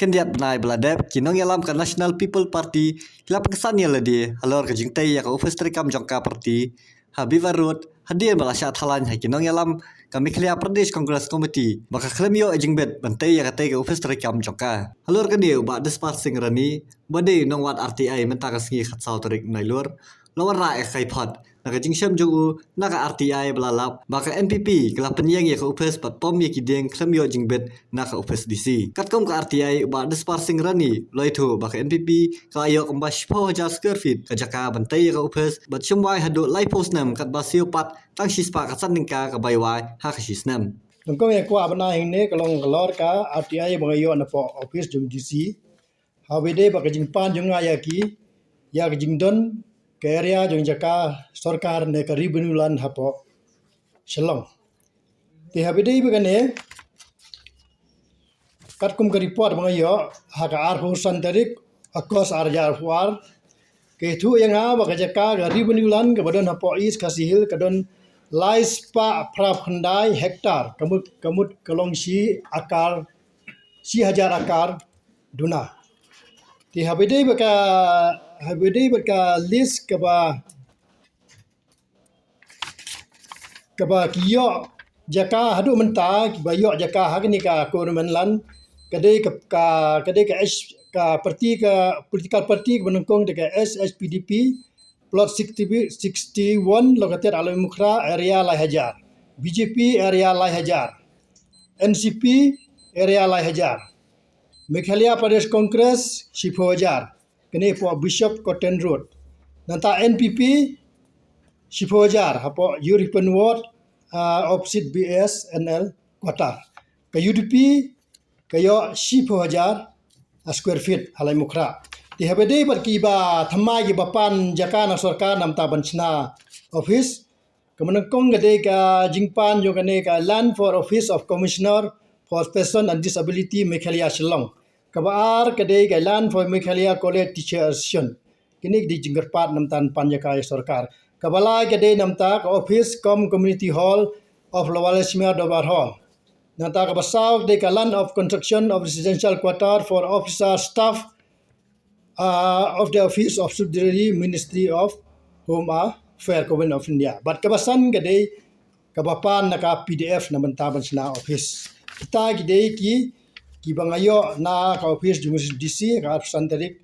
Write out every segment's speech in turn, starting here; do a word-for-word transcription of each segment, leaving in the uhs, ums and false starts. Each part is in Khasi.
Khyndiat bnai ba la dep, ki nongïalam ka National People Party ki la pynksan ïa lade halor ka jingtei ïa ka ophis treikam jong ka party ha Beaver Road, hadien ba la shah thalan ha ki nongïalam ka Meghalaya Pradesh Congress Committee ba ka khlem ïoh jingbit ban tei ïa katei ka ophis treikam jong ka. Halor kane u Bah Dispar Singh Rani, ba dei u nongwad R T I mynta ka sngi khatsaw tarik Nailur, la wanrah ïa ka kaiphod na ka jingshem jong u na ka R T I ba la lap ba ka N P P ka la pynïeng ïa ka ophis bad pom ïa ki dieng khlem ïoh jingbit na ka ophis D C. Katkum ka R T I, u Bah Dispar Singh Rani u la ïathuh ba ka N P P ka la ïoh kumba shiphew hajar square feet ka jaka ban tei ïa ka ophis bad shim wai haduh laiphew snem, katba siew pat tang shispah ka san tyngka ka bai wai ha ka shisnem. Nyngkong ïa kwah ban ai hangne ka long halor ka R T I ba nga ïoh napoh ophis jong D C. Haba ïadei bad ka jingpan jong nga ïa ki, ïa ka jingdon ka area jong jaka sorkar ne ka revenue land hapoh Shillong. Te haba ïadei bad kane, katkum ka report ba nga ïoh ha ka arphew san tarik August ar hajar arphew ar, ka ïathuh ïa nga ba ka jaka ka revenue land kaba don hapoh East Khasi Hills ka don lai spah phra phew khyndai hektar, ka mut, ka mut ka long shi akar, shi hajar akar duna. Te haba ïadei bad ka, haba ïadei bad ka list kaba, kaba ki ïoh jaka haduh mynta, kiba ïoh jaka ha kane ka government land, ka dei ka, ka, ka dei ka H, ka party, ka political party kaba nyngkong dei ka S H P D P, plot sixty, sixty-one, located Alai Mukhra, area lai hajar. B J P, area lai hajar. N C P, area lai hajar. Meghalaya Pradesh Congress, shiphew hajar. Kane hapoh Bishop Cotton Road. Nangta N P P, shiphew hajar, hapoh European Ward, ah, opposite B S N L quarter. Ka U D P, ka ïoh shiphew hajar, ah, square feet, ha Laitumkhrah. Te haba ïadei bad kiba thymmai kiba pan jaka na sorkar namar ban shna office, kaba nyngkong ka dei ka jingpan jong kane ka Land for Office of Commissioner for Person and Disability Meghalaya Shillong. Kaba ar ka dei ka Land for Meghalaya College Teacher Association. Kine ki dei jingkyrpad namar ban pan jaka ïa sorkar. Kaba lai ka dei namar ka office cum community hall of Lower Leshimer Dorbar Hall. Nangta kaba saw ka dei ka land of construction of residential quarter for officer staff, uh, of the Office of Subsidiary Ministry of Home Affairs, Government of India. Bad kaba san ka dei kaba pan na ka P D F namar ban shna office. Kita ki dei ki, kiba nga ïoh na ka office jong D C ha ka arphew san tarik,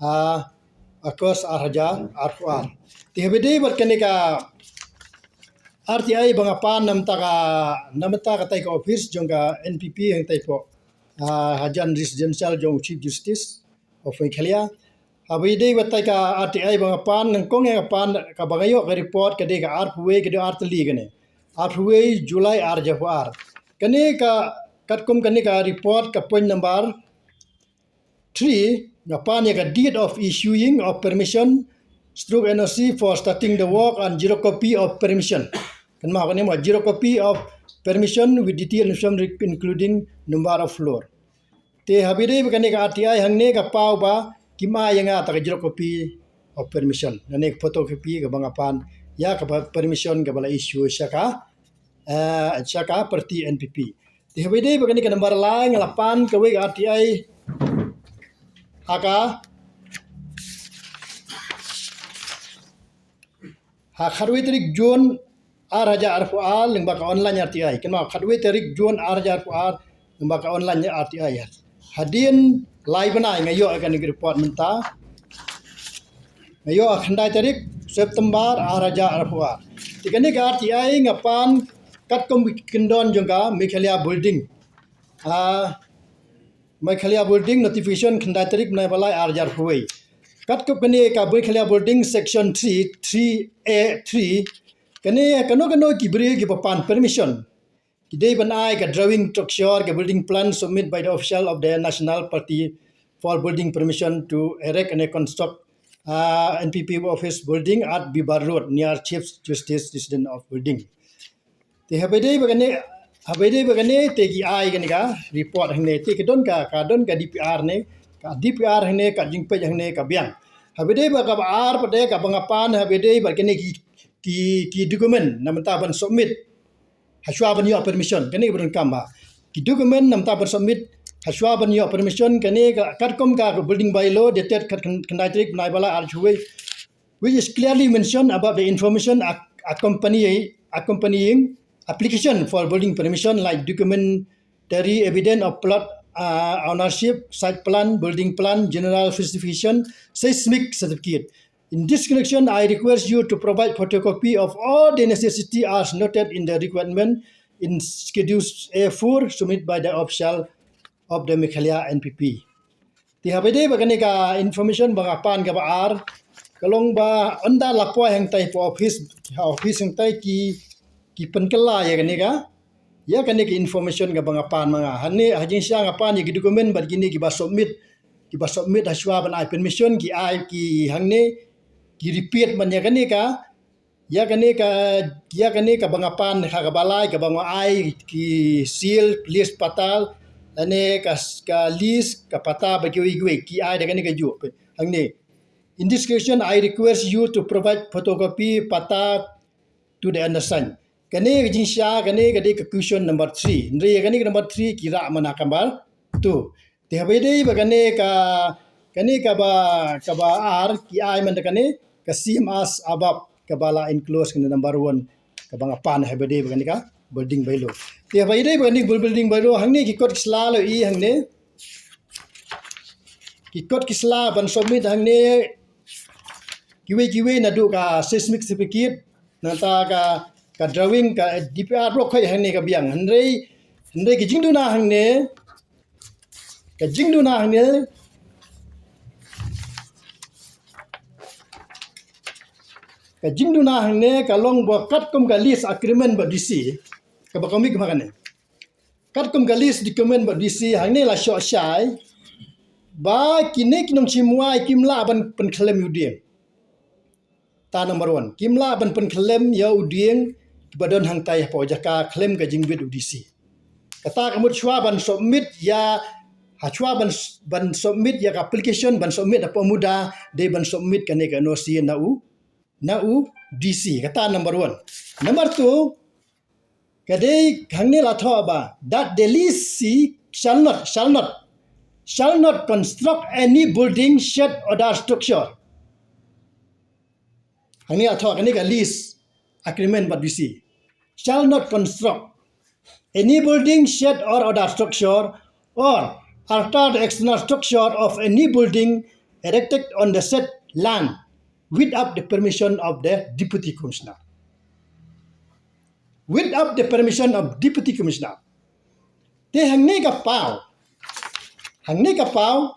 ah, August ar hajar arphew ar. Te haba ïadei bad kane ka R T I ba nga pan namar ka, namar katai ka office jong ka N P P hangtai hapoh, ah, Hajan Residential jong Chief Justice of Meghalaya. Haba ïadei bad katai ka R T I ba nga pan, nyngkong ïa nga pan, kaba nga ïoh ka report ka dei ka arphew wei, ka dei artylli kane. Arphew wei July ar hajar arphew ar. Kane ka, katkum kane ka report ka point number three, nga pan ïa ka deed of issuing of permission stroke N O C for starting the work and xerocopy of permission. Kynmaw kane mo, xerocopy of permission with detailed information including number of floor. Te haba ïadei bad kane ka R T I hangne ka paw ba kim ai ïa nga ta ka xerocopy of permission. Kane ka photocopy kaba nga pan ïa ka permission kaba la issue sha ka, eh, sha ka party N P P. Te haba ïadei bad kane ka number lai nga la pan kawei ka R T I ha ka, ha khatwei tarik June ar hajar arphew ar lyngba ka online R T I. Kynmaw, khatwei tarik June ar hajar arphew ar lyngba ka online R T I. Hadien lai bnai nga ïoh ïa kane ka report mynta. Nga ïoh ha khyndai tarik September ar hajar arphew ar. Te kane ka R T I nga pan katkum ki kyndon jong ka Meghalaya Building. Ah, Meghalaya Building notification khyndai tarik bnai ba lai ar hajar arphew wei. Katkum kane ka Meghalaya Building section three, three A three. Kane kano kano ki briew kiba pan permission, ki dei ban ai ka drawing structure ka building plan submit by the official of the National Party for building permission to erect and construct, uh, N P P office building at Beaver Road near Chief Justice Resident of Building. Te haba ïadei bad kane, haba ïadei bad kane te ki ai kane ka report hangne, te ka don ka, ka don ka D P R ne, ka D P R hangne, ka jingpeit hangne ka biang. Haba ïadei bad kaba ar pat de kaba nga pan, haba ïadei bad kane ki, ki, ki document namar ban submit hashwa ban ïoh permission, kane kaba donkam ba. Ki document namar ban submit Hashwa ban ïoh permission kane ka, katkum ka building bylaw dated khat khyndai tarik bnai ba lai arphew, which is clearly mentioned about the information ac-, accompany-, accompanying application for building permission, like documentary evidence of plot, uh, ownership, site plan, building plan, general specification, seismic certificate. In this connection, I request you to provide photocopy of all the necessity as noted in the requirement in Schedule A four submitted by the official of the Meghalaya N P P. Te haba ïadei bad kane ka information ba nga pan kaba ar, ka long ba ynda la poi hangtai hapoh office, ha office hangtai ki, ki pynkylla ïa kane ka, ïa kane ka information kaba nga pan ma nga. Hangne ha jingshisha nga pan ïa ki document bad kine kiba submit, kiba submit hashwa ban ai permission ki ai ki hangne, ki repeat ban ïa kane ka, ïa kane ka, ïa kane kaba nga pan ha kaba lai kaba nga ai ki seal, list, patta, lane ka, ka list, ka patta bad kiwei kiwei ki ai da kane kajuh. Hangne. In this question, I request you to provide photocopy patta to the undersigned. Kane ka jingshisha, kane ka dei ka question number three. Hynrei kane ka number three ki rah man ha ka number two. Te haba ïadei bad kane ka, kane kaba, kaba ar ki ai man da kane ka same as above kaba la enclose kane number one kaba nga pan haba ïadei bad kane ka building bylaw. Te haba ïadei bad kane building bylaw hangne ki kot ki sla la i hangne. Ki kot ki sla ban submit hangne kiwei kiwei naduh ka seismic certificate, nangta ka, ka drawing, ka D P R baroh khoit hangne ka biang. Hynrei, hynrei ka jingduna hangne, ka jingduna hangne, ka jingduna hangne ka long ba katkum ka lease agreement bad D C, kaba ka mih ma kane. Katkum ka lease document bad D C hangne la shoh shai ba kine ki nongshim wai kim lah ban pynkhlem ïa u dieng. Ta number one, kim lah ban pynkhlem ïa u dieng kiba don hangtai hapoh jaka khlem ka jingbit u D C. Kata ka mut shwa ban submit ïa, hashwa ban, ban submit ïa ka application ban submit hapoh MUDA, dei ban submit kane ka N O C na u, na u D C. Kata number one. Number two, ka dei hangne la thoh ba that the leasee shall not, shall not, shall not construct any building, shed or other structure. Hangne la thoh kane ka lease agreement bad D C. Shall not construct any building, shed or other structure, or alter the external structure of any building erected on the said land without the permission of the Deputy Commissioner. Without the permission of Deputy Commissioner. Te hangne ka paw. Hangne ka paw.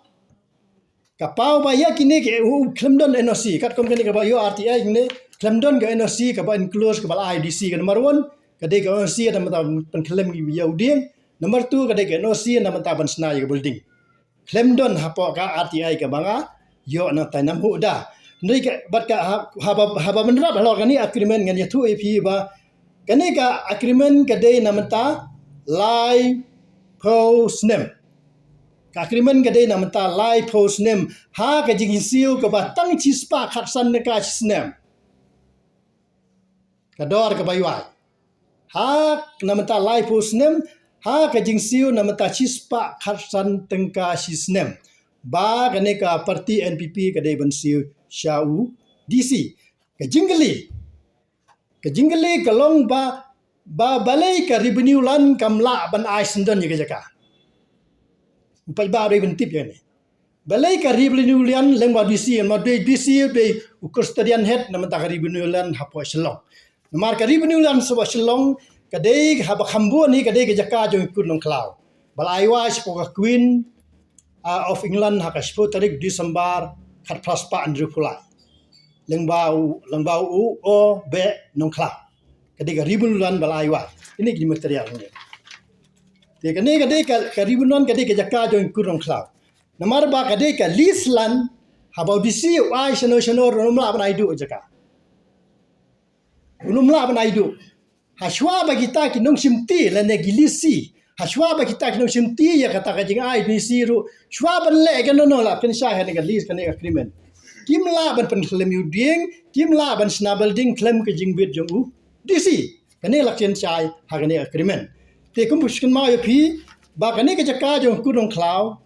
Ka paw ba ïa kine ki u khlem don N O C. Katkum kane kaba ïoh R T I kine khlem don ka N O C kaba enclose kaba la ai D C ka number one. Ka dei ka N O C namar ban pynkhlem ïa u dieng. Number two ka dei ka N O C namar ban shna ïa ka building. Khlem don hapoh ka R T I kaba nga ïoh nangtai nam huda. Hynrei ka, bad ka ha-, haba, haba mynrap halor kane agreement ngan ïathuh ïa phi ba kane ka agreement ka dei namar laiphew snem. Ka agreement ka dei namar laiphew snem ha ka jingsiew kaba tang shispah khatsan tyngka shi snem. Ka dor kaba iwai. Ha namar laiphew snem, ha ka jingsiew namar shispah khatsan tyngka shi snem. Ba kane ka party N P P ka dei ban siew sha u D C. Ka jingkylli. Ka jingkylli ka long ba, ba balei ka revenue land kam lah ban ai syndon ïa ka jaka. U paidbah u dei ban tip ïa kane. Balei ka revenue land lyngba D C, namar dei D C dei u custodian head namar ka revenue land hapoh Shillong. Namar ka revenue land hapoh Shillong ka dei haba kham bun hi ka dei ka jaka jong i Kur Nongkhlaw. Ba la ai wai shapoh ka Queen, ah, of England ha ka shiphew tarik December khatphra spah hynriewphew lai. Lyngba u, lyngba u O. Beh Nongkhlaw. Ka dei ka revenue land ba la ai wai. Kine ki material hangne. Te kane ka dei ka, ka revenue land ka dei ka jaka jong i Kur Nongkhlaw. Namar ba ka dei ka lease land, haba u D C u ai shano shano ruh um lah ban ai duh jaka. Um lah ban ai duh. Hashwa ba kita ki nongshimti lane ki leasee. Hashwa ba kita ki nongshimti ïa kata ka jingai D C ruh. Shwa ban leh kano kano la pynshai ha kane ka lease kane ka agreement. Kim lah ban pynkhlem ïa u dieng, kim lah ban shna building khlem ka jingbit jong u D C. Kane la pynshai ha kane ka agreement. Te kumba shu kynmaw ïa phi, Ba kane ka jaka jong Kur Nongkhlaw,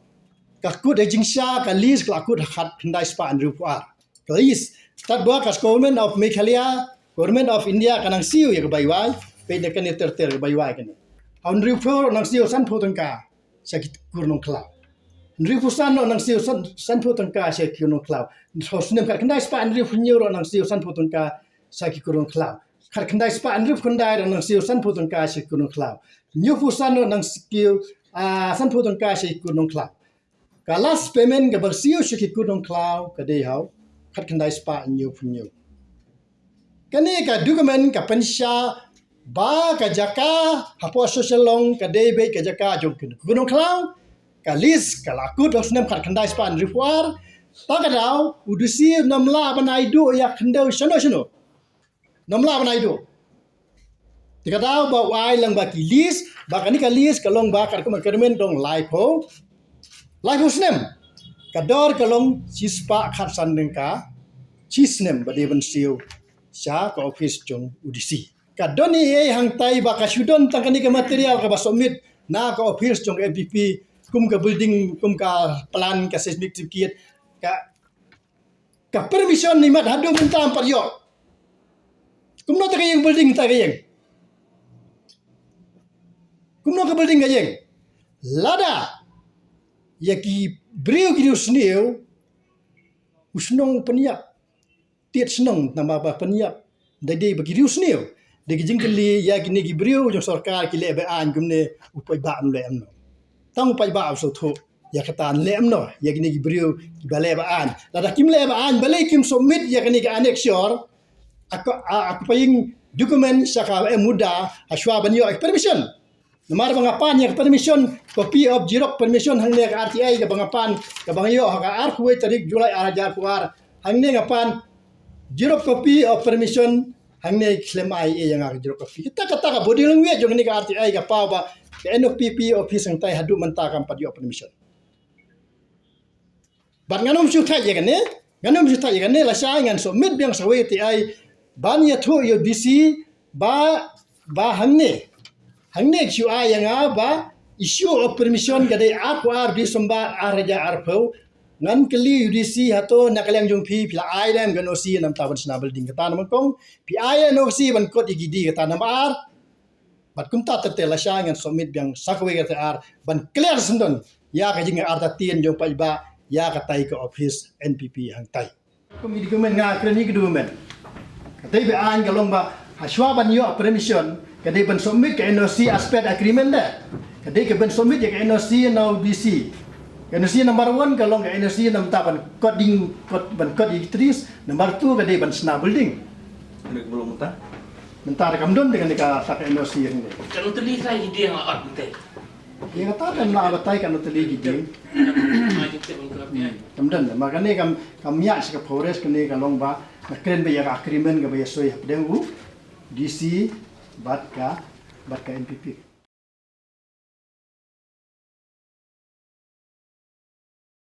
ka kut ha jingshisha, ka lease ka la kut ha khatkhyndai spah hynriewphew ar. Ka lease, tad ba ka Government of Meghalaya, Government of India ka nang siew ïa ka bai wai, peit na kane ter ter ka bai wai kane. Ha u hynriewphew ruh nang siew sanphew tyngka sha ki Kur Nongkhlaw. Hynriewphew san ruh nang siew san, sanphew tyngka sha ki Kur Nongkhlaw. Ha u snem khatkhyndai spah hynriewphew hynñiew ruh nang siew sanphew tyngka sha ki Kur Nongkhlaw. Khatkhyndai spah hynriewphew khyndai ruh nang siew sanphew tyngka sha ki Kur Nongkhlaw. Hynñiewphew san ruh nang siew, ah, sanphew tyngka sha ki Kur Nongkhlaw. Ka last payment kaba siew sha ki Kur Nongkhlaw ka dei ha u khatkhyndai spah hynñiewphew hynñiew. Kane ka document ka pynshai ba ka jaka hapoh Sohshlong ka dei beit ka jaka jong ki Kur Nongkhlaw. Ka lease ka la kut ha u snem khatkhyndai spah hynriewphew ar. Ta ka daw u D C um lah ban ai duh ïa khyndew shano shano. Um lah ban ai duh. Te ka daw ba u ai lang ba ki lease, ba kane ka lease ka long ba katkum ka agreement dong laiphew, laiphew snem. Ka dor ka long shispah khatsan tyngka shi snem ba dei ban siew sha ka office jong u D C. Ka don ei ei hangtai ba ka shu don tang kane ka material kaba submit na ka office jong N P P, kum ka building, kum ka plan, ka seismic certificate, ka ka permission, imat haduh mynta ym pat ïoh. Kumno te ka ïing building te ka ïing? Kumno ka building ka ïing? Lada ïa ki briew ki riewsniew, u shnong pynïap, tied shnong namar ba pynïap, da dei ba ki riewsniew. Da ki jingkylli ïa kine ki briew jong sorkar ki leh ba-aiñ kumne, u paidbah un leh kumno? Tang u paidbah u sngewthuh ïa kata, un leh kumno ïa kine ki briew kiba leh ba-aiñ? Lada kim leh ba-aiñ, balei kim submit ïa kane ka annexure, a ka, a, a ka paying document sha ka M U D A hashwa ban ïoh permission? Namar ba nga pan ïa ka permission, copy of xerox permission hangne ka R T I kaba nga pan, kaba nga ïoh ha ka arphew tarik July ar hajar arphew ar. Hangne nga pan xerox copy of permission, hangne khlem ai ïa nga ka xerox copy. Kata, kata ka body language jong kane ka R T I ka paw ba ka N F P P office hangtai haduh mynta kam pat ïoh permission. Bad ngan ym shu thait ïa kane, ngan ym shu thait ïa kane, lashai ngan submit biang sa kawei ka R T I ban ïathuh ïa u D C ba, ba hangne, hangne shu ai ïa nga ba issue of permission ka dei arphew ar December ar hajar arphew. Ngan kylli u D C, hato na ka liang jong phi, phi la ai lem ka N O C namar ban shna building? Kata na ma kong, phi ai N O C ban kot ïa ki die, kata namar. Bad kumta ter ter lashai ngan submit biang sa kawei ka R T I ban clear syndon ïa ka jingartatien jong paidbah ïa katai ka office N P P hangtai. Kum ki document nga kren ïa ki document. Katai ba-aiñ ka long ba hashwa ban ïoh permission ka dei ban submit ka N O C as per agreement de. Ka dei ka ban submit ïa ka N O C na u D C. Ka N O C number one ka long ka N O C namar ban kot ding, kot, ban kot ïa ki trees. Number two ka dei ban shna building. Kane ka ba long mynta? Mynta da kam don de kane ka, ta ka N O C hangne. Kan u tylli sa ïa ki dieng ha ot mynta. Ïa kata kan la batai kan u tylli ki dieng. Kam don de. Ma kane kam, kam ïa sha ka forest, kane ka long ba nga kren ba ïa ka agreement kaba ïa soi hapdeng u D C bad ka, bad ka N P P.